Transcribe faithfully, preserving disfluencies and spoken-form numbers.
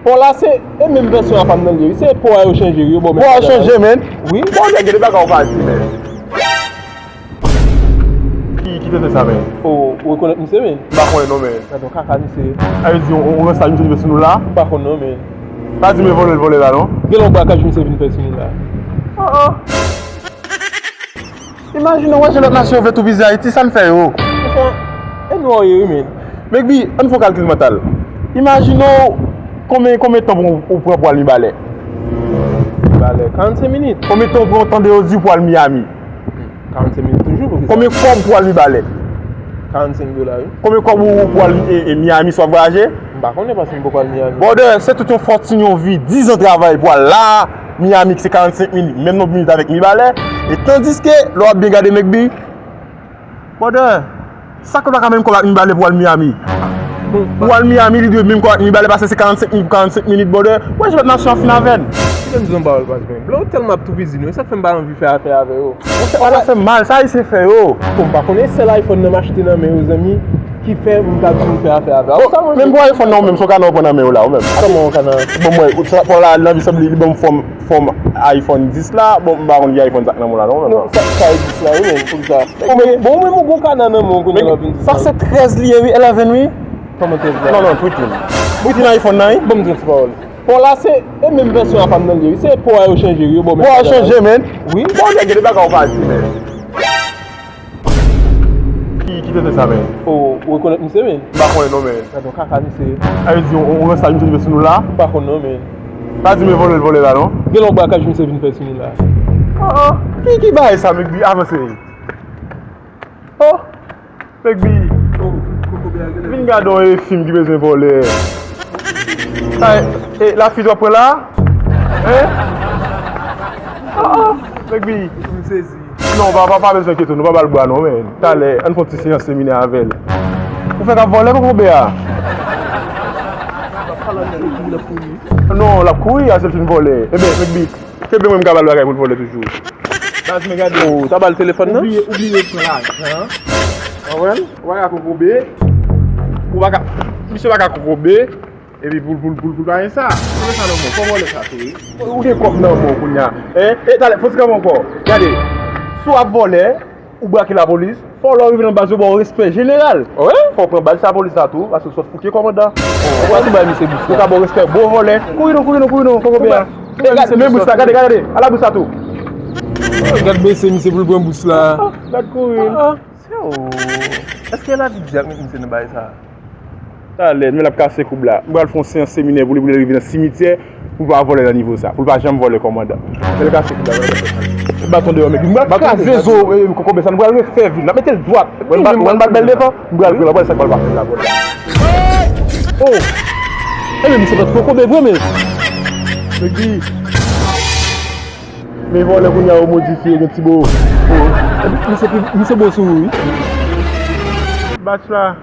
Pò la se e menm vèsyon a pa m nan li wi. Se pò a yo chanje wi, yo ba w menm bagay la. Pò a chanje, men. Wi. Bon, nèg, gen de bagay ou pa di, men. Ki, ki te fè sa, men? O, ou rekonèt misye, men? M pa konnen non, men. Gade yon kaka misye. A vle di, yon, yon ransaj misye te fè sou nou la? M pa konn non, men. Pa di men vòlè l vòlè la, non? Gen yon brakaj misye vin fè sou nou la. Ah, ah. Imajine w wè jan lòt nasyon yo vle toupizi Ayiti, sa n fè yo? Anfen, e nou ye wi, men. Megbi, ann fè yon kalkil mantal. Imajine w konbyen, konbyen tan ou, ou pran pou al Mibalè? Mibalè, karannsenk minit. Konbyen tan ou pran tande yo di pou al Miami? Karannsenk minit toujou, poukisa? Konbyen kòb pou al Mibalè? Karannsenk dola, wi. Konbyen kòb ou pou al, e, e, Miami si w ap vwayaje? M pa konnen paske m poko al Miami. Brother, se tout yon fòtin, yon vi, diz an travay pou al la, Miami ki se karannsenk minit, menm nonb minit avèk Mibalè. E tandiske, lè w ap byen gade Megbi, brother, sa k pa ka menm kòb ak Mibalè pou al Miami? Pou al Miami, li dwe menm kòb ak Mibalè paske se karannsenk minit pou karannsenk minit, brother. Wè, jwèt nasyon an fin avè n. Kite m di w yon pawòl, baz, men. Blan yo tèlman ap toupizi nou, e sa k fè m pa anvi fè afè avè yo. Sa fè mal, sa Ayisyen fè yo. Bon, m pa konnen sèl iPhone nan m achte nan men yo, zanmi, ki fè m t ap di m fè afè avè a. Ou sa mwen menm pou iPhone nan, ou menm, se yon kana ou pran nan men w la, ou menm. Kòman yon kana? Bon, mwen, ou sa, pran la, nan vi sanble li ban m fòm, fòm iPhone dis la. Bon, m pa konn ki iPhone sa k nan men w la, non, ou menm. Non, sa, sa e dis la, wi, men, poukisa? Ou menm, bon, ou menm, ou gon kana nan men w, kounye a w ap vin di sa. Sa se trèz li ye, wi, eleven, wi. Kòman trèz la? Non, non, thirteen. Thirteen iPhone nan, wi. Ban m di yon ti pawòl. Pò la se e menm vèsyon a pa m nan li wi. Se pò a yo chanje wi, yo ba w menm bagay la. Pò a chanje, men. Wi. Bon, nèg, gen de bagay ou pa di, men. Ki, ki te fè sa, men? O, ou rekonèt misye, men? M pa konnen non, men. Gade yon kaka misye. A vle di, yon, yon ransaj misye te fè sou nou la? M pa konn non, men. Pa di men vòlè l vòlè la, non? Gen yon brakaj misye vin fè sou nou la. Oh, oh. Ki, ki bagay sa, Megbi? Avanse. Oh. Megbi, vin gade yon fim ki bezwen vòlè. Sa e, e lafiy w ap pran la? Hein? Ah, ah, Megbi. M sezi. Non, pa, pa, pa bezwen enkyete w, nou pa ba l bra non, men. Talè, ann fè yon ti seyans seminè avè l. Ou fè k ap vòlè, kokobe a? Non, l ap kouri a, se l fin vòlè. Ebyen, Megbi, kenbe mwen, m ka ba l bagay pou l vòlè toujou. Baz, men gade. Oh, ta ba l telefòn nan? Ou bliye, ou bliye pran lajan. Ou wè l? Ou pa ka kokobe. Ou pa ka, misye pa ka kokobe. Epi pou l, pou l, pou l, pou l pa gen sa. Konnen sa nan men w. Fò vòlè sa tou, wi. Ou gen kòb nan men w kounye a. Hein? E talè, fò ti kanpe ankò. Gade. Si w ap vòlè, ou brake lapolis, fò lè w rive nan baz yo ba w respè jeneral. Wi. Fò w pran badj sa polis la tou, paske w sot fouke kòmandan. Ou pral tou bay misye bous la. Ou ka ba w respè bon vòlè. Kouri non, kouri non, kouri non, kokobe a. E gade, men bous la, gade, gade, gade. Ala bous la tou. Oh, gad bese misye pou l pran bous la. Ah, gad kouri. Ah, ah. Yo, èske lavi di ak met misye nan bagay sa? Talè, men l ap kase koub la. M pral fè yon seyans seminè pou li, pou li rive nan simityè, pou l pa vòlè nan nivo sa, pou l pa janm vòlè kòmandan. Men l kase koub la, men l kase koub la. Baton deyò, men m pral kraze zo, eh, kokobe sa, nou pral refè vil la, mete l dwat. Wè m bat, wè m bat bèl devan, m pral pran l, wè sa k pral pase la, brother. Oh! Ebyen, misye pa t kokobe vre, men. Nèg di, men vòlè kounye a yo modifye, gen ti bo. Oh. Misye pi, misye bo sou ou, wi. Batch la.